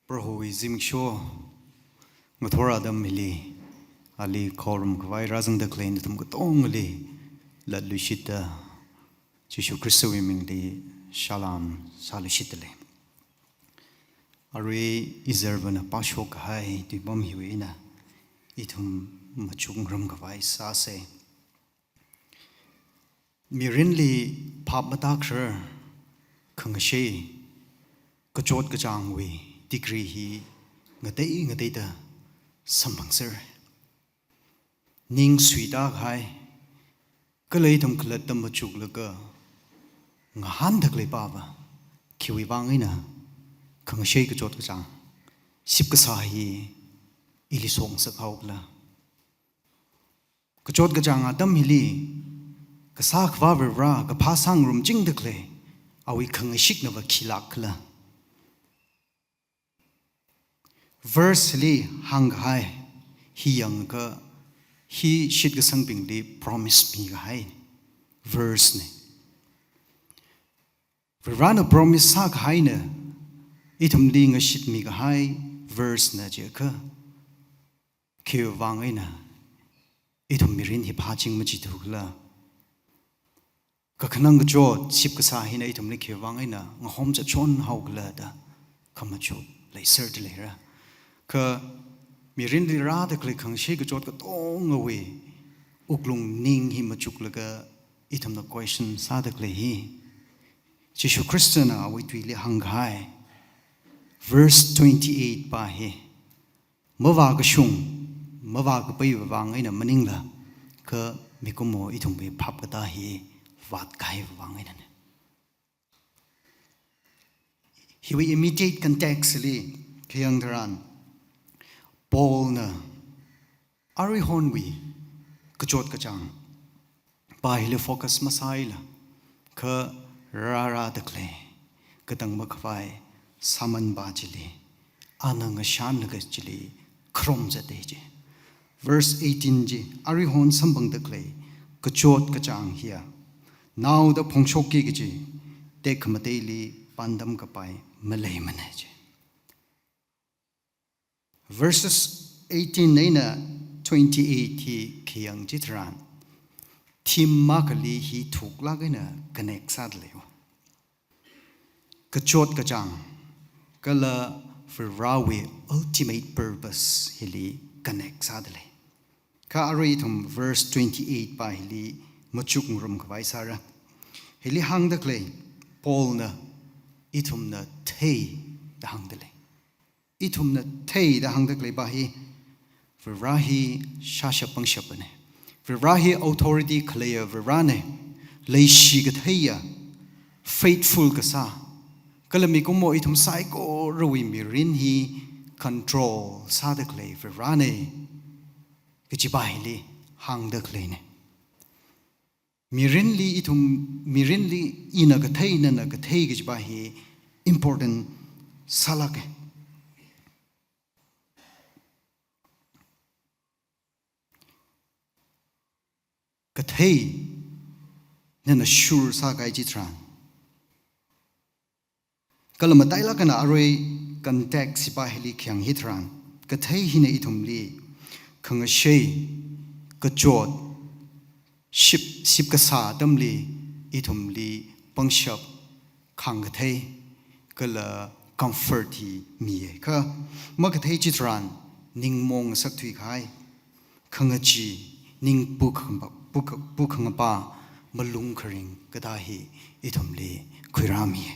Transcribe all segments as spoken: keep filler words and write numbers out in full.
Prohowui zimiksho ngathor atam hili, ali khorumkhavai rāzangda khalei nathum katongali latluishitta Jishu Khristawui mingli shalom sāluishitta lei. Arui izarvana pāshokkahai tuipam hiwui eina ithum machukngarumkhavai sāsa. Mirinli phap matākharar khangashei kachot kachāngwui degree hi ngatei ngateida samphangser. Ning suitākahai, kala ithum khalatta machuklaga ngahānda khalei pava, khiwui vang eina khangashei kachot kachāng, sipkasā hi ili songasakhaokhala? Kachot kachāng atam hili, kasā Akhava Vare, kaphā sāngarumchingda khalei awui khangashiknava khilākkhala? Verse li hāngkahai hi yangakha, hi shitkasangbingli promise mikahai verse na. Varena promise sākahaina, ithumli ngashitmikahai verse na jiakha, khiwui vang eina ithum mirin hi phāching machithukhala? Kakhanang kachot sipkasā hina ithumli khiwui vang eina ngahomzatshon haokhala da khamachuk leiserda leira. Kha mirinli rāda khalei khangashei kachot katongawui wuklung ning hi machuklaga ithumna question sāda khalei hi, Jishu Khristana awui tuili hāngkahai verse twenty-eight pa hi, mavākashung, mavākapeiwui vang eina maningla, kha mikumo ithumwui phap katā hi vātkahaiwui vang einana. Hiwui immediate context li khayang tharan, Paulna aruihonwui kachot kachāng pa hili focus masāla, kha rārāda khalei katang makhavai sāman pa chili, ana ngashanlaga chili kharomzata chi. Verse eighteen chi, aruihon samphangda khalei kachot kachāng hiya naoda phongshokki kaji tekhamateili pāndam kapai maleimana chi. Verses eighteen eina twenty-eight hi khayang chitharan, theme akhali hi thuklāk eina connect sāda lei. Kachot kachāng kala Varewui ultimate purpose hili connect sāda lei. Kha arui ithum verse twenty-eight pa hili machukngarumkhavai sāra. Hili hāngda khalei, Paulna ithumna thei da hāngda lei. Ithumna thei da hāngda khalei pa hi, Vare hi shāshap pangshapna. Vare hi authority khaleiya Varena, leishi katheiya, faithful kasā, kala mikumo ithum saikorawui mirin hi control sāda khalei Varena kaji pa hili hāngda khaleina. Mirinli ithum, mirinli ina kathei, nana kathei kaji pa hi important sālāka. Kathei nana sure sākahai chitharan, kala matailāk eina arui context pa hili khayang hitharan, kathei hina ithumli khangashei kachot sip, sipkasā atamli ithumli pangshap, khāngkathei kala comfort hi miya. Kha makathei chitharan ningmong ngasakthuikahai, khangachee, ning pukhangapa, pukha-, pukhangapa, malung kharing katā hi ithumli khuirāmiya.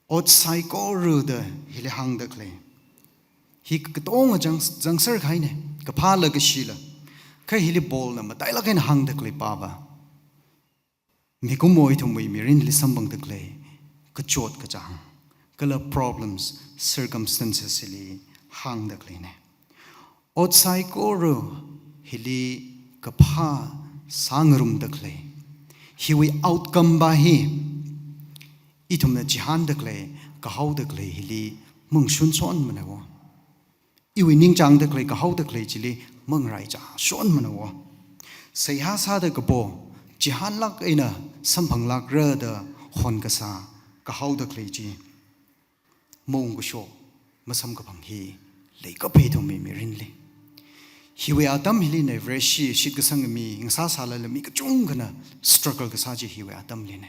Ot saikora da hili hāngda khalei hi katonga zang, zangser kahaina, kaphāla kashila. Kha hili Paulna matailāk eina hāngda khalei pava, mikumo ithumwui mirinli samphangda khalei kachot kachāng kala problems, circumstances hili hāngda khaleina. Ot saikora hili kaphā sāngarumda khalei, hiwui outcome pa hi ithumna chihānda khalei, kahaoda khalei hili mangshunshonmana wo. Iwui ningchāngda khalei, kahaoda khalei chili mangaraichāshonmana wo. Seihā sāda kapo, chihānlāk eina samphanglākra da honkasā, kahaoda khalei chi maungkashok, masamkaphang hi leikapai ithumwui mirinli. Hiwui atam hili na Vareshi shitkasang mi ngasāsālala mi kachungkhana struggle kasā chi hiwui atamli na.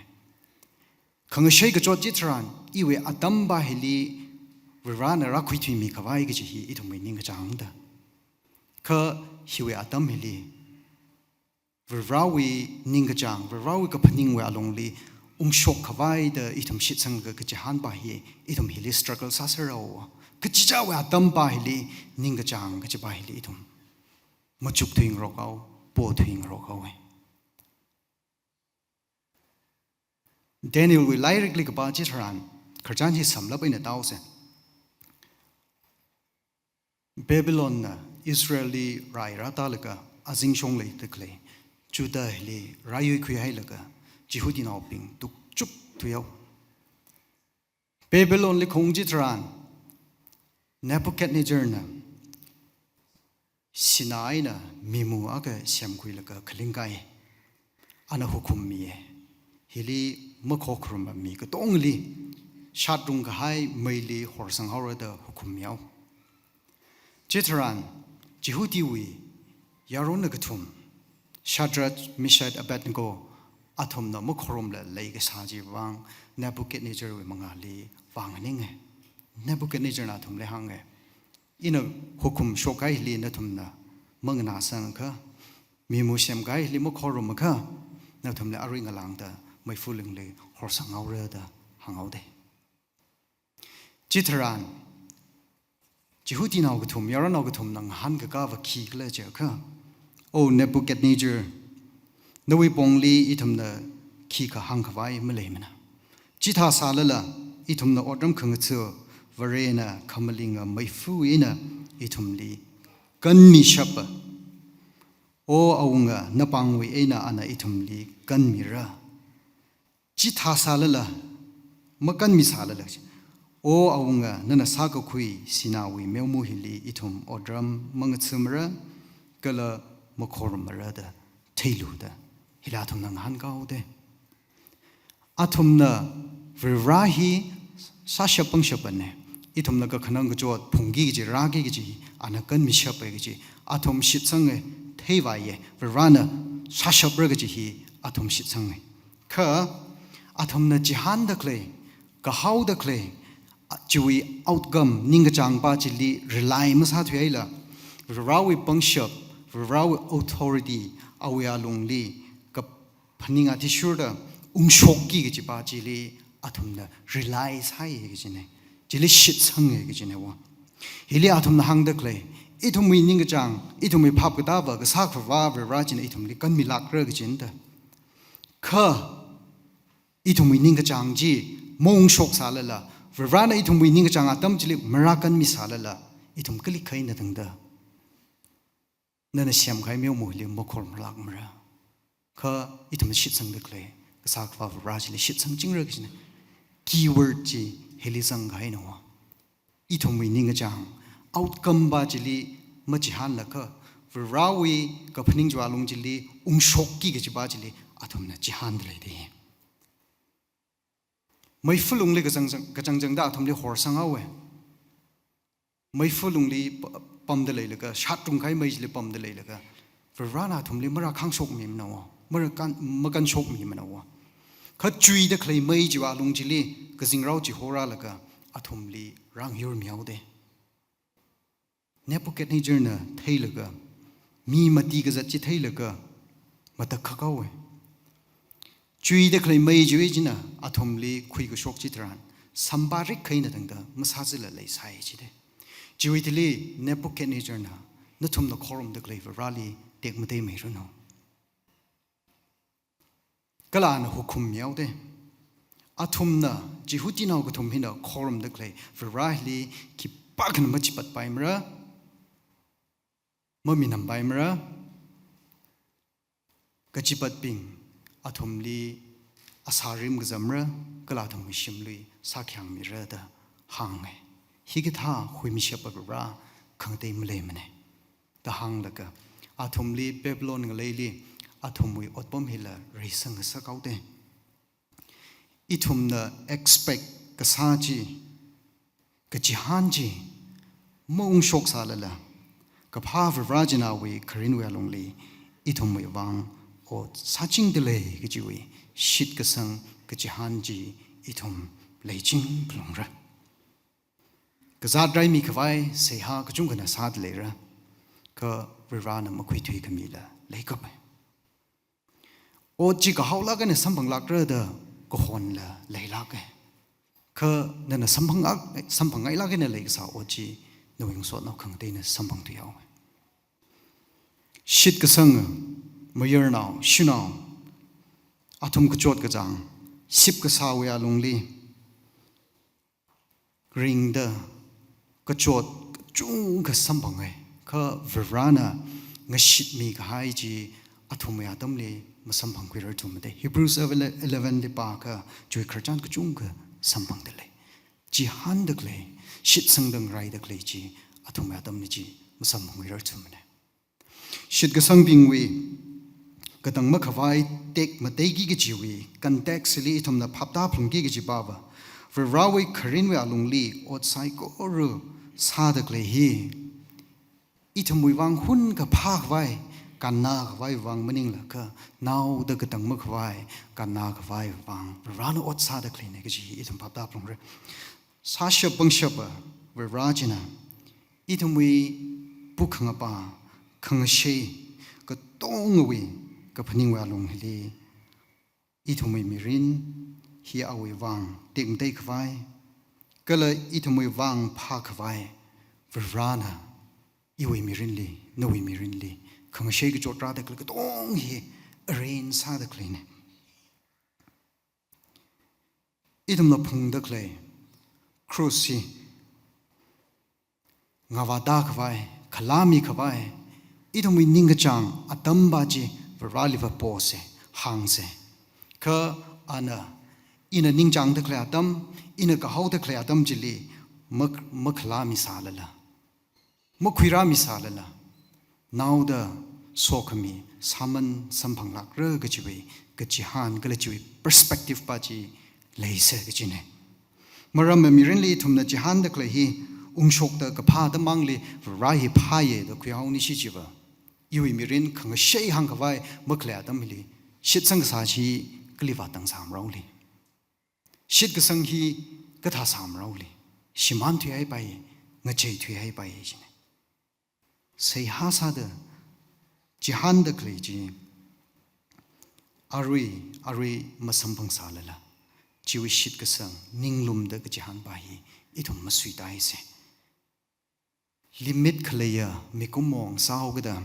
Khangashei kachot chitharan, iwui atam pa hili Varena rākhuithuimi khavai kaji hi ithumwui ningkachāngda. Kha hiwui atam hili Varewui ningkachāng, Varewui kaphaningwui alungli ungshok khavaida ithum shitsanglaga kachihān pa hi, ithum hili struggle sāserao. Kachichāwui atam pa hili ningkachāng kaji pa hili ithum machukthui ngarok haowa, pothui ngarok haowa. Danielwui lairikli kapā chitharan, khararchan hi samlap eina tāhaosa. Babylonna Israelli rai rātālaga azingshong leida khalei Judahli rāyuikhuihailaga Jihudinaobing tukchukthui haowa. Babylonli khaung chitharan, Nebuchadnezzarna sinā eina mimu akha semkhuilaga khaling kahai, ana hukum miya. Hili makhokharuma mi katongli shatrung kahai meili horsang haora da hukum mihaowa. Chitharan, Jihudiwui yaronna kathum, Shadrach, Meshach, Abednego, athumna makhorum lei kasā chiwui vang Nebuchadnezzarwui mangāli vānganinga. Nebuchadnezzarna athumli hānga, ina hukum shokkahaili nathumna manganāsangakha, mimu semkahaili makhorumakha, nathumli arui ngalāngda meifa lungli horsang haora da hānghaoda. Chitharan, Jihudinao kathum, yaronnao kathumna ngahānkakā va khikhala jiakha, O Nebuchadnezzar, nawui pongli ithumna khikha hāngkhavai maleimana. Chithāsālala, ithumna otram khangatha Varena khamalinga meifa eina ithumli kanmishapa. O awunga, napāngwui eina ana ithumli kanmira. Chithāsālala, makanmisālala, O awunga, nana sākakhui sināwui meoma hili ithum otram mangathamara, kala makhorumara da theilu da, hila athumna ngahānkahaoda. Athumna Vare hi sāshap pangshapana, ithumna kakhanang kachot phungki kaji, rāki kaji, ana kanmishapa kaji athum shitsanga, theivāya, Varena sāshapra kaji hi athum shitsanga. Kha athumna chihānda khalei, kahaoda khalei, a, chiwui outcome, ningkachāng pa chili rely masāthuihaila, Varewui pangshap, Varewui authority, awui alungli kaphaning athishurda ungshokki kaji pa chili athumna rely sāi kajina. Chili shitsanga kajina va. Hili athumna hāngda khalei, ithumwui ningkachāng, ithumwui phap katā va kasā Akhava Vare china ithumli kanmilākra kajina da. Kha ithumwui ningkachāng chi maungshoksālala, Varena ithumwui ningkachāng atam chili marākanmisālala, ithum kali khaina tangda, nana semkahai meomali makhorumlākmara. Kha ithumna shitsangda khalei kasā Akhava Vare chili shitsangchingra kajina. Keyword chi hili zangkahaina va. Ithumwui ningkachāng outcome pa chili machihānlaga, Varewui kaphaning chiwui alung chili ungshokki kaji pa chili athumna chihānda leida. Meifa lungli kachang, kachangchangda athumli horsang haowa. Meifa lungli pa-, pamda leilaga, shatrung kahai mei chili pamda leilaga, Varena athumli marākhangshokmimana va, marākan, makanshokmimana va. Kha chuida khalei mei chiwui alung chili kazingrao chihorālaga athumli rāngyurmihaoda. Nebuchadnezzarna theilaga, mi mati kazat chi theilaga, matakhak haowa. Chuida khalei mei chiwui china athumli khuikashok chitharan, sampa rikkhaina tangda masāzāla leisai jida. Chiwui thili Nebuchadnezzarna, nathumna khorumda khalei Vareli tekmateimeiranu. Kala ana hukum mihaoda. Athumna, Jihudinao kathum hina khorumda khalei Vareli khipākhana machipatpaimara, maminampaimara, kachipatbing athumli asārim kazamra, kala athumwui shimli sākhayang mira da hānga. Hikathā huimishap Vare khangatei maleimana da hānglaga, athumli Babylon ngaleili athumwui otpam hila reisang ngasakhaoda. Ithumna expect kasā chi, kachihān chi maungshok sālala, kaphā Varivarā china awui kharinwui alungli ithumwui vang ot sāchingda lei kajiwui shitkasang kachihān chi ithum leiching phalungra. Kazāt raimi khavai seihā kachungkhana sāda leira, kha Varivarāna makhuithui khamila leikapai. Ot chi kahaolāk eina samphanglākra da kahonla leilāka. Kha nana samphang ak-, samphangngailāk eina leikasā ot chi nawui ngasotnao khangateina samphangthuihaowa. Shitkasang mayarnao, shanao, athum kachot kachāng, sip kasāwui alungli ringda kachot kachungkha samphangai. Kha Varivarāna ngashitmi kahai chi athumwui atamli masamphangkhuirarthumana da. Hebrews eleven li pākha chiwui khararchan kachungkha samphangda lei. Chihānda khalei, shitsangda ngaraida khalei chi athumwui atamli chi masamphangkhuirarthumana. Shitkasangbingwui katang makhavai tekmateiki kajiwui context li ithumna phaptā phalungki kaji pava, Varivarāwui kharinwui alungli ot saikora sāda khalei hi ithumwui vang hun kaphā khavai, kannā khavai vang maningla kha naoda katang makhavai, kannā khavai vang Varivarāna ot sāda khaleina kaji hi ithum phaptā phalungra. Sāshap pangshapa Varivarā china ithumwui pukhangapa khangashei katongawui kaphaningwui alung hili ithumwui mirin hi awui vang tekmatei khavai, kala ithumwui vang phā khavai Varivarāna iwui mirinli, nawui mirinli khangashei kachot rāda khalei katong hi arrange sāda khaleina. Ithumla phungda khalei cross hi ngavāda khavai, khalāmi khavai, ithumwui ningkachāng atam pa chi Varivarāli vāposa, hāngsa. Kha ana, ina ningchāngda khalei atam, ina kahaoda khalei atam chili mak-, makhalāmi sālala, makhuirāmi sālala, naoda sokhami sāman samphanglākra kajiwui kachihān kala chiwui perspective pa chi leisa kajina. Maramva mirinli ithumna chihānda khalei hi ungshokta kaphā atam mangli Varivarā hi phāya da khuihaonishi chiva, iwui mirin khangashei hāngkhavai makhalei atam hili shitsang kasā chi kali vātang sāmaraoli. Shitkasang hi kathā sāmaraoli. Shimānthuihaipai, ngacheithuihaipai jina. Seihā sāda, chihānda khalei chi arui, arui masamphang sālala, chiwui shitkasang, ninglumda kachihān pa hi ithum masuitaisa. Limit khaleiya mikumo ngasāhaokida,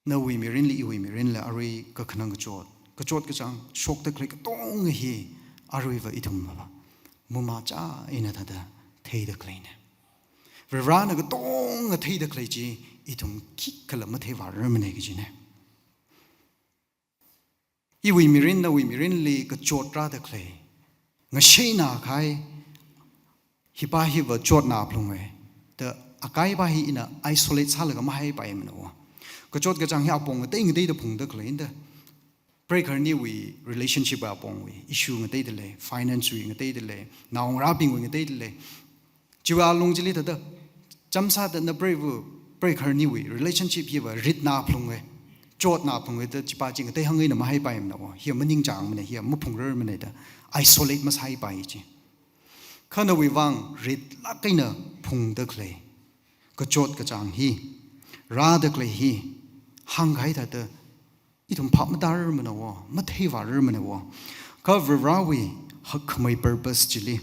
nawui mirinli, iwui mirinla arui kakhanang kachot, kachot kachāng shokda khalei katonga hi aruiva ithumva mumachā eina thāda theida khaleina. Varivarāna katonga theida khalei chi ithum khikhala matheivārarmana kajina. Iwui mirin, nawui mirinli kachot rāda khalei, ngasheina kahai, hi pa hiva chotna phalunga da akai pa hi ina isolate sālaga mahaipaimana. Kachot kachāng hi apong ngatei ngateida phungda khaleina da. Preikharniwui relationship apongwui issue ngateida lei, finance wui ngateida lei, naongarābingwui ngateida lei. Chiwui alung chili thāda, chāmsāda na preiva, preikharniwui relationship hiva ritna phalunga, chotna phalunga da chi pa chi ngatei hāng eina mahaipaimana, hi maningchāngmana, hi maphungrarmana da isolate masāhaipai chi. Kha nawui vang ritlāk eina phungda khalei, kachot kachāng hi, rāda khalei hi, hāngkahai thāda, ithum phap matararmana, matheivārarmana. Kha Varivarāwui hakkhamei purpose chili,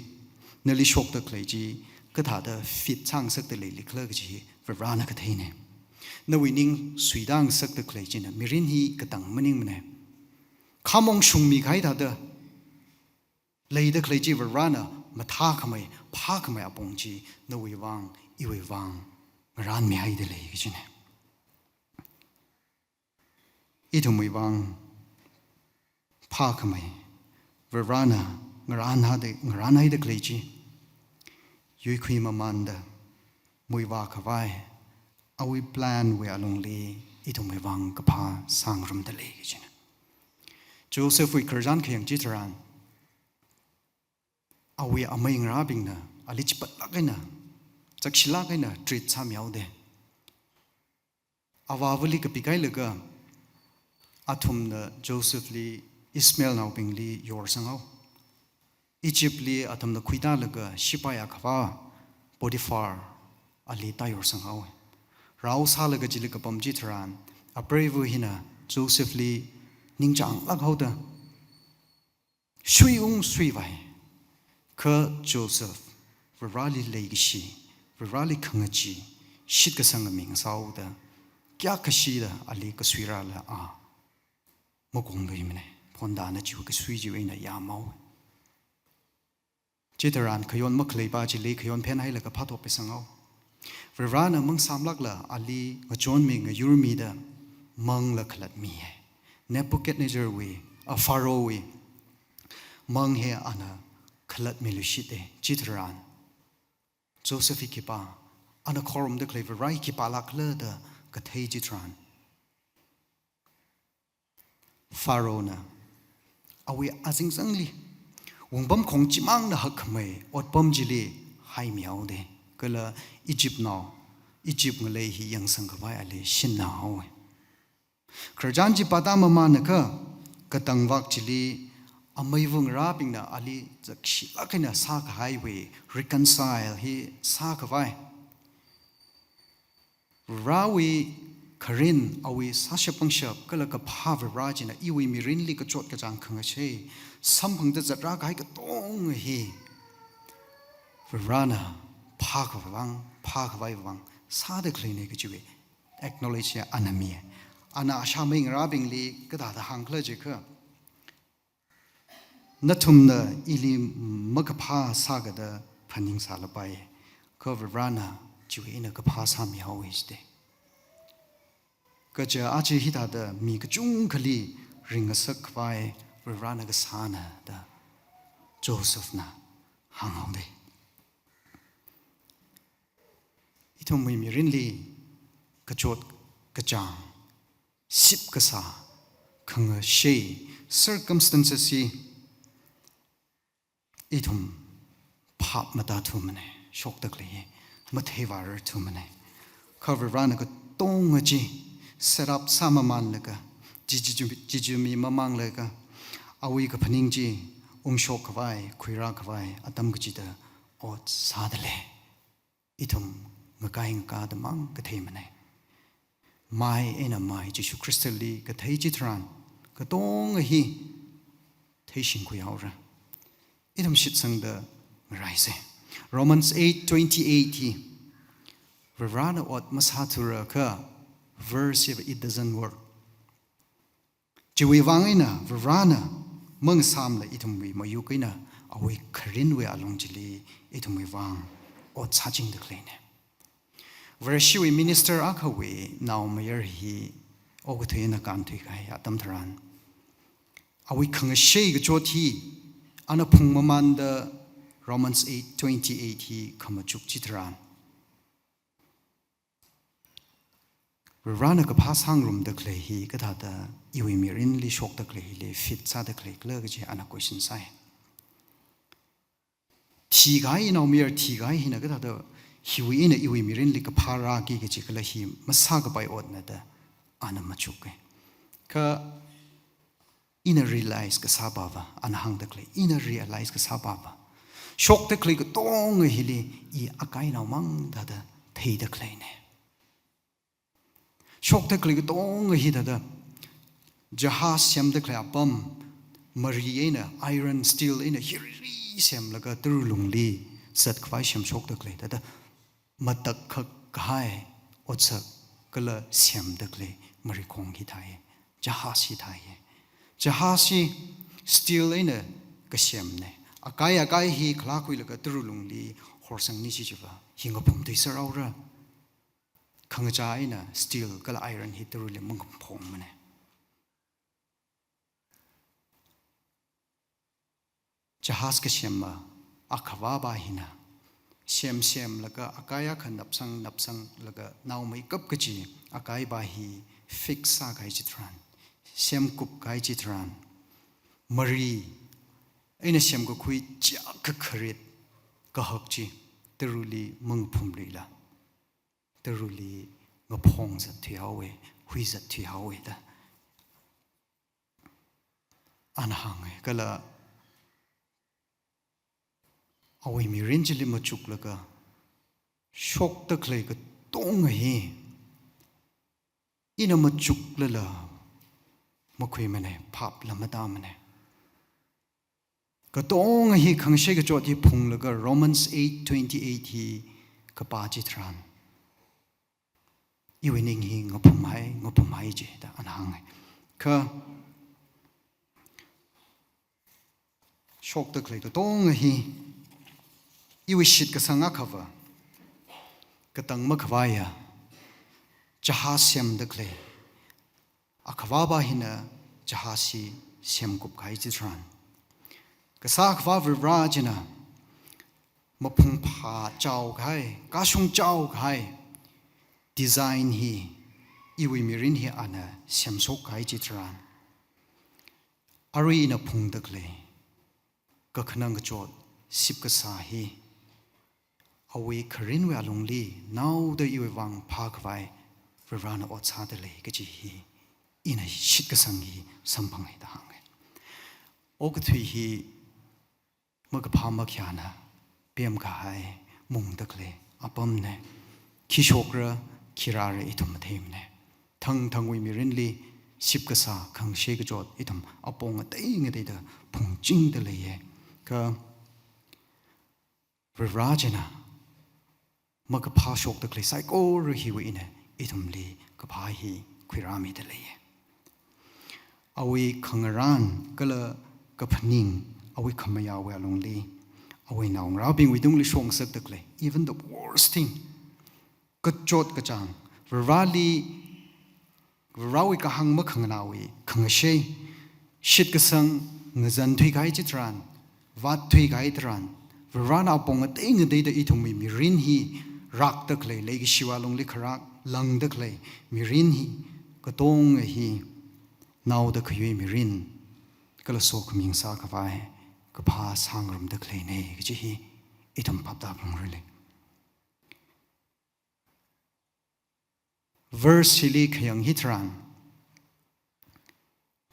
nali shokda khalei chi kathāda fit sāngasakda leilikhala kaji hi Varivarāna katheina. Nawui ning suida ngasakda khalei china mirin hi katang maningmana. Khamong shungmi kahai thāda leida khalei chi Varivarāna mathākhamei, phākhamei apong chi nawui vang, iwui vang ngarānmihaida lei kajina. Ithumwui vang phākhamei, Varivarāna ngarānhaida, ngarānhaida khalei chi yuikhui mamānda, muivā khavai, awui plan wui alungli ithumwui vang kaphā sāngarumda lei kajina. Josephwui khararchan khayang chitharan, awui amei ngarābingna ali chipatlāk eina, chakshilāk eina treat sāmihaoda. Avāvali kapikahailaga, athumna Josephli Ishmaelnaobingli yorsanghao. Egyptli athumna khuitālaga shipai akhavā Potiphar ali tāyorsanghaowa. Rao sālaga chili kapam chitharan, apreiva hina Josephli ningchānglāk haoda, suiung suivai. Kha Joseph, Vareli leikashi, Vareli khangachee, shitkasanga mi ngasāhaoda, kayākha shida ali kasuirala a makongluimana, phondana chiwui kasui chiwui eina yāmhaowa. Chitharan khayon makhaleipa chili khayon phenhailaga phātop paisanghao. Varena mangasāmlākla ali ngachonmi ngayurmida mangla khalatmiya. Nebuchadnezzarwui, a, Pharaohwui mang hi ana khalatmiluishita. Chitharan Joseph hi khipā, ana khorumda khalei Vare hi khipālākla da kathei chitharan, Pharaohna awui azingzangli wungpamkhong chimangna hakkhamei otpam chili haimihaoda, kala Egyptnao, Egypt ngalei hi yangsang khavai ali shinnahaowa. Khararchan chi pāda mamānakha, katang vak chili ameiva ngarābingna ali chakshilāk eina sākahaiwui reconcile hi sākhavai, Varewui kharin, awui sāshap pangshap kala kaphā Vare china iwui mirinli kachot kachāng khangachei samphangda zatrākahai katonga hi Varena phākhavai vang, phākhavai vang sāda khaleina kajiwui acknowledge hi ana miya. Ana ashāmei ngarābingli kathāda hāngkhala jiakha, nathumna ili makaphā sākada phaningsālapai, kha Varena chiwui eina kaphā sāmihaowa jida. Kaja aja hithāda mi kachungkhali ringngasak khavai Varena kasāna da Josephna hānghaoda. Ithumwui mirinli kachot kachāng, sip kasā, khangachei circumstances hi ithum phap matāthumana, shokda khalei hi matheivārarthumana. Kha Varena katonga chi set up sāmamānlaga, chi, chi, chi, chi, chi mi mamānlaga, awui kaphaning chi ungshok khavai, khuirā khavai atam kachida ot sāda lei. Ithum ngakai ngakāda mang katheimana. Mai eina mai Jishu Khristali kathei chitharan, katonga hi theishingkhuihaora. Ithum shitsangda ngaraisa. Romans eight twenty-eight hi, Varena ot masāthurakha, verse hiva it doesn't work. Chiwui vang eina Varena mangasāmla ithumwui mayuk eina awui kharinwui alung chili ithumwui vang ot sāchingda khaleina. Vareshiwui minister akhawui naomayara hi okathui eina kānthuikahai atam tharan, awui khangashei kachot hi ana phungmamānda Romans eight twenty-eight hi khamachuk chitharan, Varena kaphā sāngarumda khalei hi kathāda iwui mirinli shokda khalei hili fit sāda khaleikhala kaji ana question sāi. Thikahai, naomayara thikahai hina kathāda hiwui eina iwui mirinli kaphā rāki kaji kala hi masākapai otna da ana machuka. Kha ina realize kasāpava, ana hāngda khalei, ina realize kasāpava, shokda khalei katonga hili i akainao mang thāda theida khaleina. Shokda khalei katonga hi thāda jahaz semda khalei apam, mari eina, iron, steel eina hiri semlaga tara lungli zatkhavai semshokda khalei thāda matak khak kahai otsak kala semda khalei marikhong hithāi, jahaz hithāi. Jahaz hi steel eina kasemna. Akai akai hi khalakhuilaga tara lungli horsangni chichiva hi ngaphum tuisar haora. Khangachā eina steel kala iron hi tarali mangphongmana. Jahaz kasemma akhavāpa hina sem semlaga akai akha napsang napsanglaga naomeikap kaji akaipa hi fix sākahai chitharan, semkupkahai chitharan, mari eina semkakhui chiyākha kharit kahak chi taruli mangaphumluila, taruli ngaphong zat thuihaowe, hui zat thuihaowe da ana hānge. Kala awui mirin chili machuklaga shokda khalei katonga hi ina machuklala makhuimane, phapla matāmane. Katonga hi khangashei kachot hi phunglaga Romans eight twenty-eight hi kapā chitharan, iwui ning hi ngaphumhai, ngaphumhai je da ana hānge. Kha shokda khalei katonga hi iwui shitkasang akhava, katang makhavaiya, chahā semda khalei akhavāva hina chahā chi semkupkahai chitharan, Kasā Akhava Varivara china maphungphā chaokahai, kashung chaokahai design hi, iwui mirin hi ana semshokkahai chitharan, arui ina phungda khalei kakhanang kachot, sipkasā hi, awui kharinwui alungli naoda iwui vang phākhavai Varivarana ot sāda lei kaji hi ina shitkasang hi samphanghaida hānge. Okathui hi makaphā makhayāna pemkahai, mungda khalei apamne. Khi shokra, khi rāra ithum matheimane. Thangthangwui mirinli sipkasā, khangashei kachot ithum apong ngatei ngateida phungchingda leiye. Kha Varivara china makaphā shokda khalei saikora hiwui eina ithumli kaphā hi khuirāmida leiye. Awui khangarān kala kaphaning, awui khamayāwui alungli, awui naongarābingwui tungli shokngasakda khalei, even the worst thing, kachot kachāng, Varivarali, Varivarawui kahāng makhanganāwui khangashei, shitkasang ngazan thuikahai chitharan, vāt thuikahai tharan, Varivarana apong ngatei ngateida ithumwui mirin hi rakda khalei, leikashiwui alungli kharak langda khalei mirin hi, katonga hi naoda khayui mirin kala sokhami ngasākhavai kaphā sāngarumda khaleine kaji hi ithum phaptā phalungra lei. Verse hili khayang hitharan,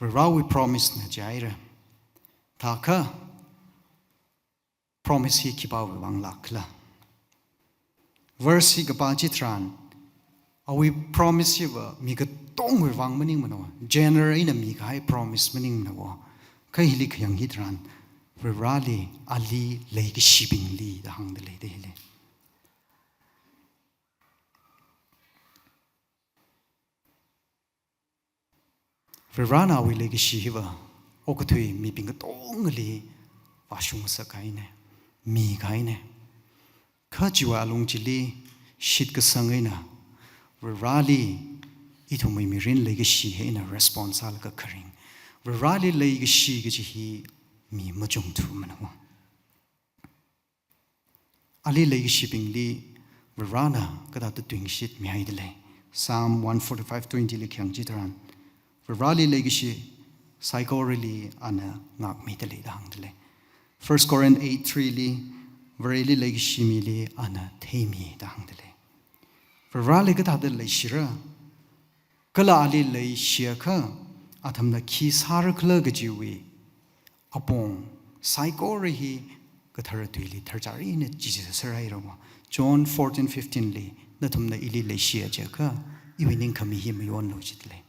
Varivarawui promise na jihaira. Thākha promise hi khipāwui vang lākkhala? Verse hi kapā chitharan, awui promise hiva mi katongawui vang maningmana. General eina mikahai promise maningmana. Kha hili khayang hitharan, Varivarali ali leikashibingli da hāngda leida hili. Varivarana awui leikashi hiva okathui mibing katongali vāshung ngasakkahaine, mikahaine. Kha chiwui alung chili shitkasang eina Varivarali ithumwui mirin leikashi hi eina response sālaga kharing. Varivarali leikashi kaji hi mi machungthumana. Ali leikashibingli Varivarana kathāda tuingashit mihaida lei. Psalm one forty-five twenty li khayang chitharan, Varivarali leikashi saikorali ana ngākmida lei da hāngda lei. First Corinth eight three li, Vareli leikashi mili ana theimi da hāngda lei. Varivarali kathāda leishira, kala ali leishiakha athumna khi sārakhala kajiwui apong saikora hi kathara tuili tharchari eina chichisarai rama. John fourteen fifteen li, nathumna ili leishiya jiakha iwui ningkhami hi mayonlu jida lei.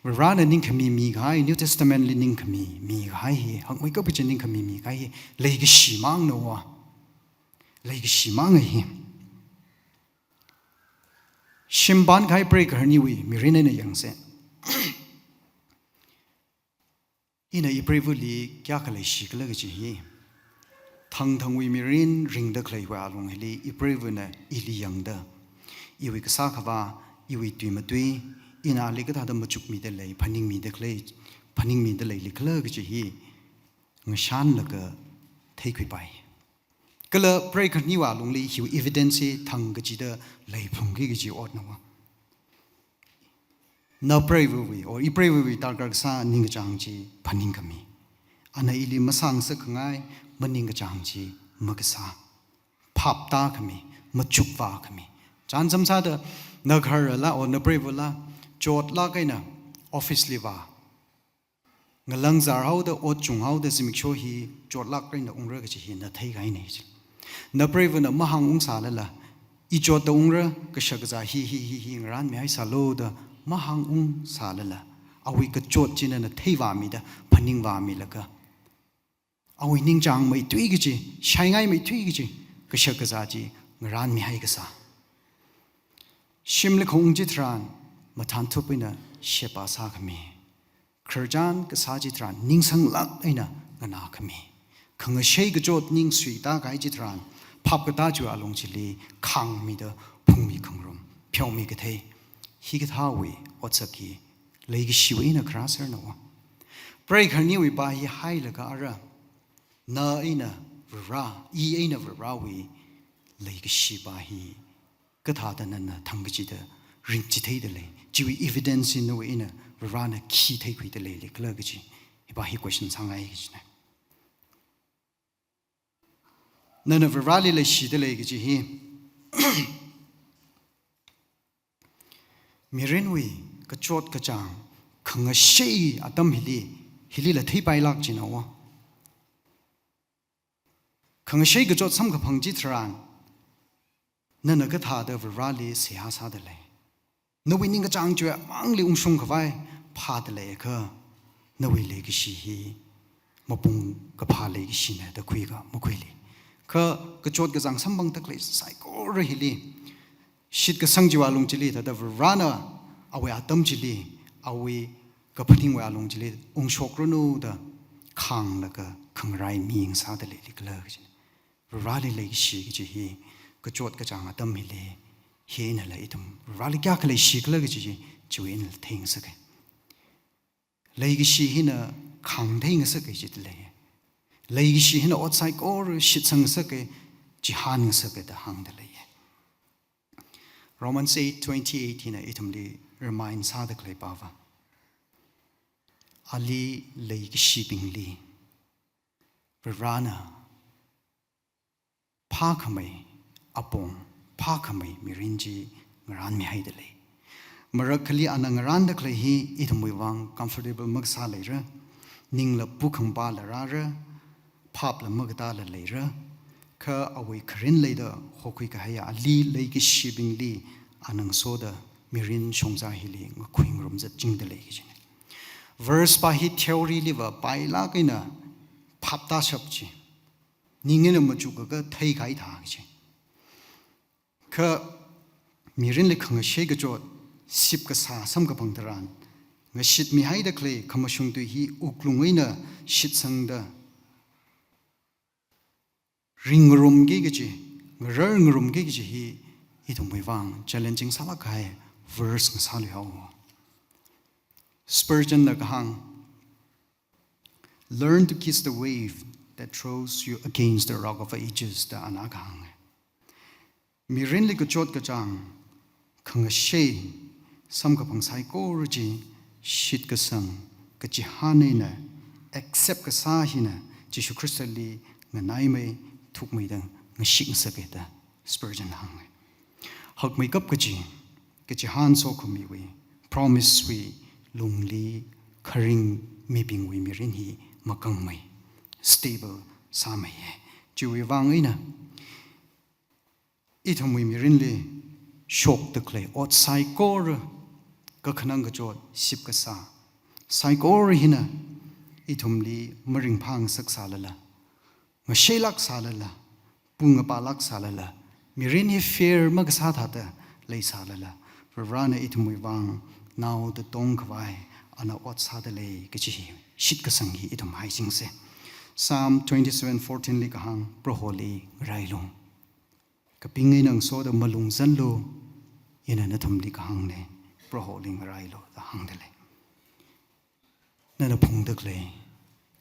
Varivarana ningkhami mikahai, New Testament li ningkhami mikahai hi, hakmeikap kaji ningkhami mikahai hi leikashi mangna. Leikashi mang hi. Shimpan kahai prei kharniwui mirin eina yangse. Ina ipreivali kayākha leishikhala kaji hi, thangthangwui mirin ringda khaleiwui alung hili ipreivana ili yangda, iwui kasā khavā, iwui tui matui, ina ali kathāda machukmida lei, phaningmida khalei, phaningmida leilikhala kaji hi ngashanlaga theikhuipai. Kala prei kharniwui alungli hiwui evidence hi thang kachida leiphungki kaji otna. Na preiva̱wui, or ipreivawui darkar kasā ningkachāng chi phaningkhami. Ana ili masāngasakkhangai maningkachāng chi makasā. phaptākhami, machukvākhami. Chānjam sāda, na gharala or na preivula chotlāk eina office li vā, ngalangzar haoda, ot chunghaoda zimiksho hi chotlāk eina ungra kaji hi na theikahaina chi. Na preivana mahāng ungsālala, i chotda ungra, kashakazā hi, hi, hi, hi, ngarānmihai sālu da mahāng ungsālala, awui kachot chi nana theivāmida, phaningvāmilaga, awui ningchāngmeithui kaji, shaingaimeithui kaji, kashakazā chi ngarānmihai kasā. Shimli khaung chitharan, mathānthup eina sheba sākhami. Khararchan kasā chitharan, ningsanglāk eina nganākhami. Khangashei kachot ning suitākahai chitharan, phapkatā chiwui alung chili khāngmida phungmi khangarum, pheomi kathei. Hikathāwui otsak hi leikashiwui eina kharā sernao. Preikharniwui pā hi hailaga ara, na eina Vare, i eina Varewui leikashi pā hi kathāda nana thangkachida ringchitheida lei, chiwui evidence hi nawui eina Varena khi theikhuida leili khala kaji, hi pā hi question sāngai kajina. Nana Vareli leishida lei kaji hi, mirinwui kachot kachāng khangashei atam hili, hilila theipailāk china wa. Khangashei kachot samkaphang chitharan, nana kathāda Vareli seihā sāda lei. Nawui ningkachāng chiwui mangli ungshung khavai phāda leiakha, nawui leikashi hi mapung kaphā leikashina da khuika makhuili. Kha kachot kachāng samphangda khalei saikora hili, shitkasang chiwui alung chili, thāda Varena awui atam chili, awui kaphaningwui alung chili ungshokranu da khānglaga khangarai mi ngasāda leili khala kajina. Vareli leikashi kaji hi, kachot kachāng atam hili, hi einala ithum Vareli kayākha leishi khala kaji hi, chiwui einala theingasaka. Leikashi hina khāngthei ngasaka jida lei. Leikashi hina ot saikora shitsang ngasaka, chihān ngasaka da hāngda lei. Romans eight twenty-eight hina ithumli remind sāda khalei pāva. Ali leikashibingli Varena phākhamei apong, phākhamei mirin chi ngarānmihaida lei. Marakhali ana ngarānda khalei hi ithumwui vang comfortable makasā leira, ningla pukhangpala rāra, phapla makatāla leira, kha awui kharin leida hokhui kahaiya ali leikashibingli ana ngasoda mirin shongza hili ngakhui ngarumzatchingda lei kajina. Verse pā hi theory liva pailāk eina phaptāshap chi, ning eina machukakha theikahai thā kaji. Kha mirinli khangashei kachot sipkasā samkaphang tharan, ngashitmihaida khalei khamashung tui hi wuklung eina shitsangda ring ngarumki kaji, ngarar ngarumki kaji hi ithumwui vang challenging sālāk kahai verse ngasālui haowa. Spurgeon na kahāng, "Learn to kiss the wave that throws you against the rock of ages," da ana kahāng. Mirinli kachot kachāng khangashei samkaphang saikora chi shitkasang kachihān eina accept kasā hina Jishu Khristali nganaimei, thukmeida ngashik ngasaka da Spurgeon hānga. Hakmeikap kaji, kachihān sokhamiwui, promise wui lungli kharing mibingwui mirin hi makangmei, stable sāmeiya. Chiwui vang eina ithumwui mirinli shokda khalei ot saikora, kakhanang kachot sipkasā saikora hina ithumli maringphā ngasak sālala, ngasheilāk sālala, pung ngapālāk sālala, mirin hi fair makasā thāda leisālala, Varena ithumwui vang naoda tongkhavai ana ot sāda lei kaji hi shitkasang hi ithum haisingsa. Psalm twenty-seven fourteen li kahāng, "Proholi ngarailu. Kaping eina ngasoda malung zanlu, ina nathumli kahāngna, Proholi ngarailu," da hāngda lei. Nana phungda khalei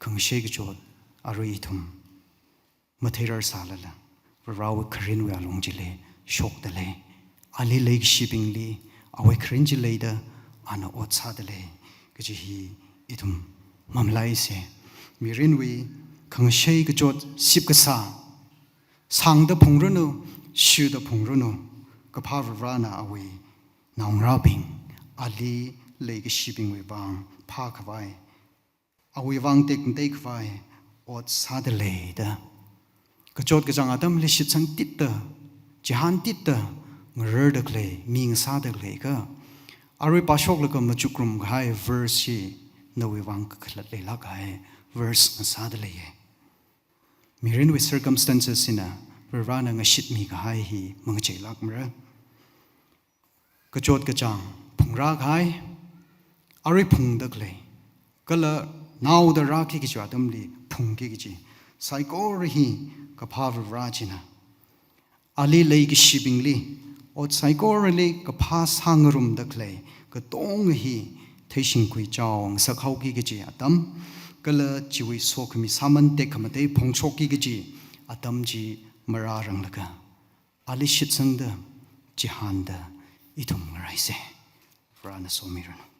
khangashei kachot arui ithum matheirar sālala, Varewui kharinwui alung chili shokda lei. Ali leikashibingli awui kharin chi leida ana ot sāda lei kaji hi ithum mamalaisa. Mirinwui khangashei kachot sipkasā Sāngda phungranu, shida phungranu, kaphā Varivarana awui naongarābing, ali leikashibingwui vang phākhavai, awui vang tekmateikhavai ot sāda lei da. Kachot kachāng atamli shitsang titda, chihān titda, ngararda khalei, mi ngasāda khalei kha, arui pāshoklaga machukrum kahai verse hi nawui vang kakhalat leilāk kahai verse ngasāda leiya. Mirinwui circumstances hina Varivarana ngashitmi kahai hi mangacheilākmara. Kachot kachāng phungrā kahai, arui phungda khalei, kala naoda rāki kaji atamli phungki kaji, saikora hi kaphā Varivara china ali leikashibingli ot saikorali kaphā sāngarumda khalei katonga hi theishingkhui chao ngasakhaoki kaji atam, kala chiwui sokhami sāman tekhamatei phongshokki kaji atam chi marāranglaga, ali shitsangda, chihānda, ithum ngaraisa. Varena somiranu.